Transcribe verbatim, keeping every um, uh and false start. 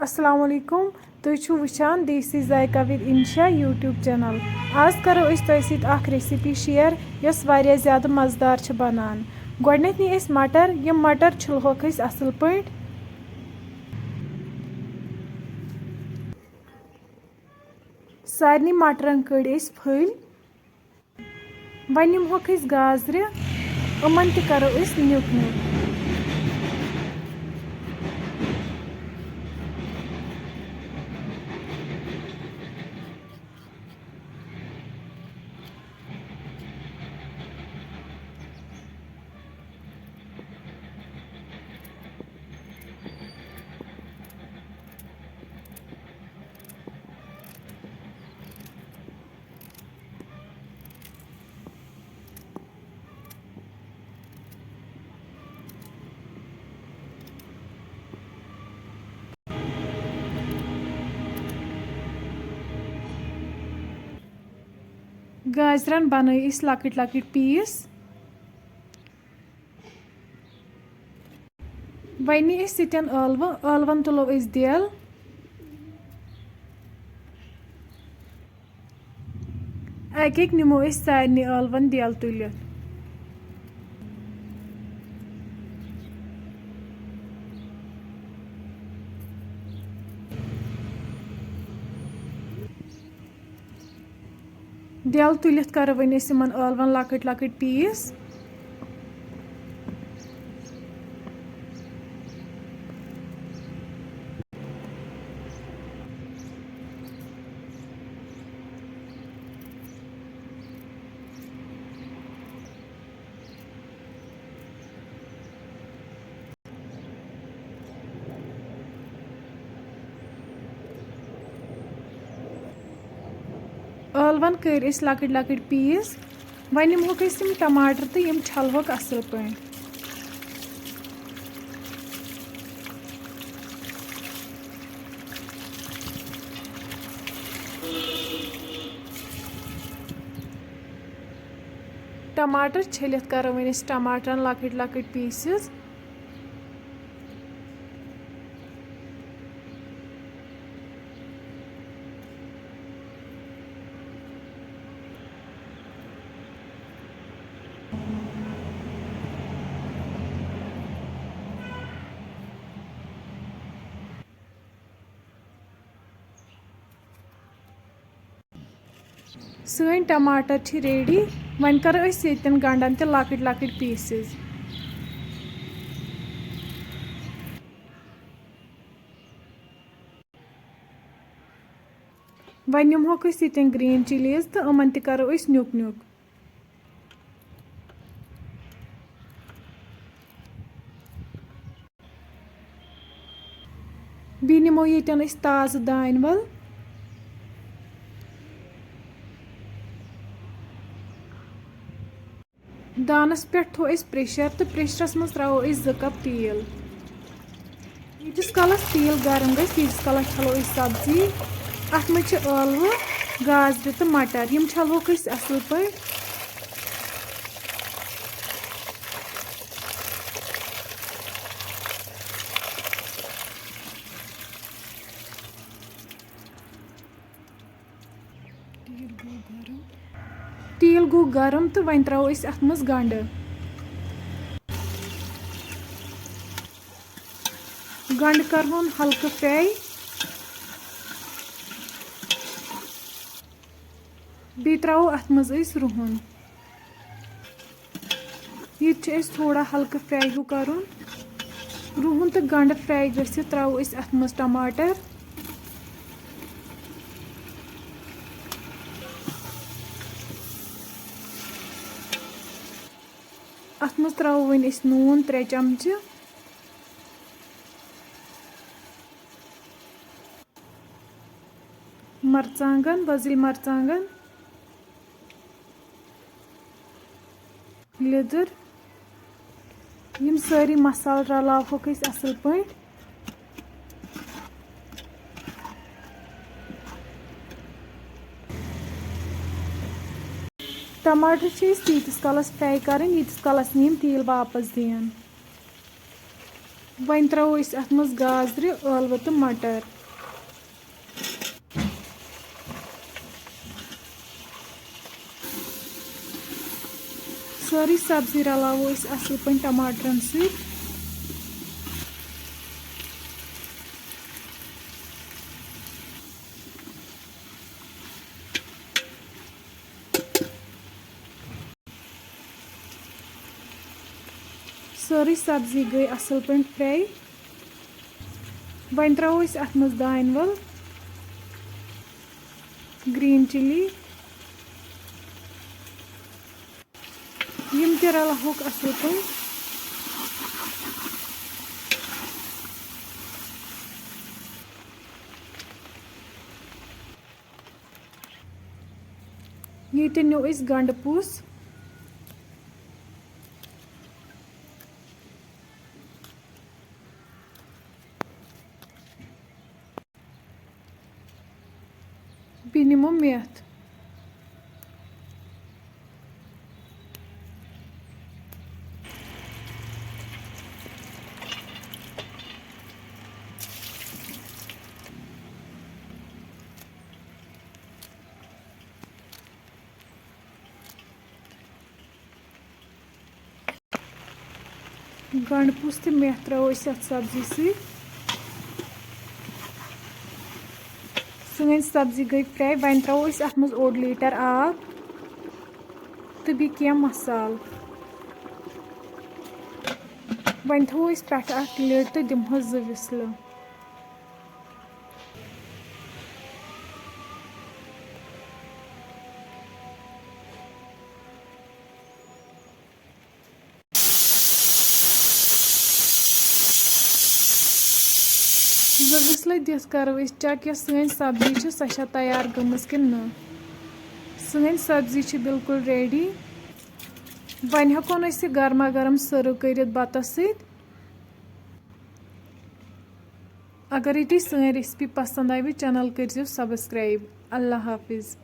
السلام علیکم۔ تُہۍ چھِو وٕچھان دیسی ذائقہ with انشا YouTube channel۔ آز کرو أسۍ تۄہہِ سۭتۍ اکھ recipe share، یۄس واریاہ زیادٕ مزٕدار چھِ بنان۔ گۄڈٕنٮ۪تھ نی أسۍ مٹر۔ یِم مٹر چھِلہوکھ أسۍ اصل پٲٹھۍ۔ سارنٕے مٹرن کٔڑۍ أسۍ پھٔلۍ۔ وۄنۍ نِمہوکھ أسۍ گازرِ، یِمن تہِ کرو أسۍ نیُک نیُک۔ گازرن بنٲے أسۍ لۄکٕٹۍ لۄکٕٹۍ piece۔ وۄنۍ نی أسۍ سۭتٮ۪ن ٲلوٕ، ٲلون تُلو أسۍ دٮ۪ل۔ اَکہِ اَکہِ نِمو أسۍ سارنٕے ٲلوَن دٮ۪ل تُلِتھ۔ دٮ۪ل تُلِتھ کَرو وۄنۍ أسۍ یِمَن ٲلوَن لۄکٕٹۍ لۄکٕٹۍ piece۔ ٲلوَن کٔرۍ أسۍ لۄکٕٹۍ لۄکٕٹۍ piece۔ وۄنۍ نِمہوکھ أسۍ یِم ٹماٹر تہٕ یِم چھلہوکھ اَصٕل پٲٹھۍ۔ ٹماٹر چھٔلِتھ کرو وۄنۍ أسۍ ٹماٹرن لۄکٕٹۍ لۄکٕٹۍ pieces۔ سٲنۍ ٹماٹر چھِ ready۔ وۄنۍ کرو أسۍ ییٚتٮ۪ن گنڈن تہِ لۄکٕٹۍ لۄکٕٹۍ pieces۔ وۄنۍ نِمہوکھ أسۍ ییٚتٮ۪ن green chillies تہٕ یِمن تہِ کرو أسۍ نیُک نیُک۔ بیٚیہِ نِمو ییٚتٮ۪ن أسۍ تازٕ دانہِ وَل۔ دانَس پٮ۪ٹھ تھوٚو اَسہِ pressure تہٕ pressureَس منٛز ترٛاوو أسۍ زٕ cup تیٖل۔ ییٖتِس کالَس تیٖل گرم گژھِ، تیٖتِس کالَس چھَلو أسۍ سبزی۔ اَتھ منٛز چھِ ٲلوٕ، گازرِ تہٕ مٹر۔ یِم چھَلوکھ أسۍ اَصٕل پٲٹھۍ۔ تیٖل گوٚو گرم۔ تیٖل گوٚو گرم تہٕ وۄنۍ ترٛاوو أسۍ اَتھ منٛز گنٛڈٕ۔ گنٛڈٕ کرہون ہلکہٕ fry۔ بیٚیہِ ترٛاوو اَتھ منٛز أسۍ رُہُن۔ یہِ تہِ چھُ اَسہِ تھوڑا ہلکہٕ fry ہیوٗ کرُن۔ رُہُن تہٕ گنٛڈٕ fry گٔژھِتھ ترٛاوو أسۍ اَتھ منٛز ٹماٹر۔ اَتھ منٛز ترٛاوو وۄنۍ أسۍ نوٗن ترٛےٚ چمچہٕ۔ مرژانٛگن، وۄزٕلۍ مرژانٛگن، لیٚدٕر، یِم سٲری مسالہٕ رلاوہوکھ أسۍ اَصٕل پٲٹھۍ۔ ٹماٹر چھِ أسۍ تیٖتِس کالس fry کرٕنۍ، ییٖتِس کالس نہٕ یِم تیٖل واپس دِیَن۔ وۄنۍ ترٛاوو أسۍ اَتھ منٛز گازرِ، ٲلوٕ تہٕ مٹر۔ سٲرٕے سبزی رلاوو أسۍ اَصٕل پٲٹھۍ ٹماٹرن سۭتۍ۔ سٲرٕے سبزی گٔے اَصٕل پٲٹھۍ fry۔ وۄنۍ ترٛاوو أسۍ اَتھ منٛز دانہِ وَل، green chilli۔ یِم تہِ رَلاوہوکھ اَصٕل پٲٹھۍ۔ ییٚتہِ نیوٗ اَسہِ گنٛڈٕ پوٗس۔ بیٚیہِ نِمو میتھ۔ گنٛڈٕ پوٗس تہٕ میتھ ترٛاوو أسۍ یَتھ سبزی سۭتۍ۔ سٲنۍ سبزی گٔے fry۔ وۄنۍ ترٛاوو أسۍ اَتھ منٛز اوٚڑ لیٖٹر آب تہٕ بیٚیہِ کینٛہہ مصالہٕ۔ وۄنۍ تھاوو أسۍ پٮ۪ٹھٕ اَتھ lid تہٕ دِمہوس زٕ وِسلہٕ۔ زٕ وِسلہٕ دِتھ کرو أسۍ check، یۄس سٲنۍ سبزی چھِ، سۄ چھا تیار گٔمٕژ کِنہٕ نہ۔ سٲنۍ سبزی چھِ بالکل ready۔ وۄنۍ ہٮ۪کون أسۍ یہِ گرما گرم serve کٔرِتھ بَتَس سۭتۍ۔ اگرے تۄہہِ سٲنۍ recipe پسنٛد آیہِ، channel کٔرزیو subscribe۔ اللہ حافظ۔